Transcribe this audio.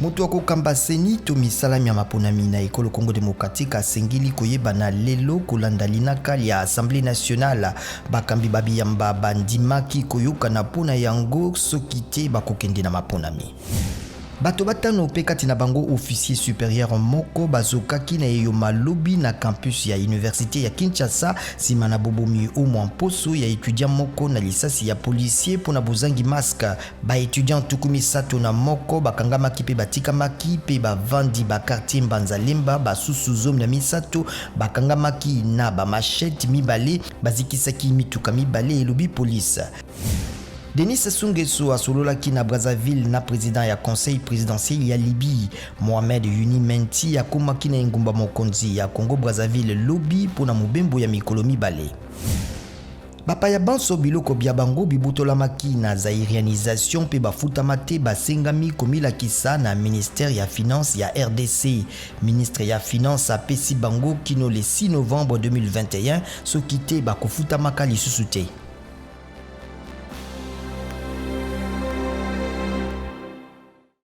Moto akokamba CENI to misala mya maponami na ekolo Congo democratique asengeli koyebana lelo kolanda linaka lya Assemblee nationale. Bakambi ba biyamba bandimaki koyokana mpo na yango soki te bakokende na maponami. Bato batano mpe kati na bango officier superieur moko bazokaki na eyoma lobi na campus ya universite ya Kinshasa nsima na bobomi o mwa mposo ya etudiant moko na lisasi ya policier mpo na bozangi masque. Ba etudiants 31 bakangamaki mpe batikamaki mpe bavandi ba quartier Mbanza Lemba basusu 13 bakangamaki na ba machette mibale bazikisaki mituka mibale, elobi police. Denis Sassou Nguesso asololaki na Brazzaville na president ya conseil presidentiel ya Libye Mohamed Yuni Menti akomaki na engumba mokonzi ya Congo Brazzaville lobi mpo na mobembo ya mikolo mibale. Bapaya banso biloko bya bango bibotolamaki na zairianisation mpe bafutama te basengami komilakisa na ministère ya Finance ya rdc. Ministre ya Finance apesi bango kino le 6 novembre 2021 soki te bakofutamaka lisusu te.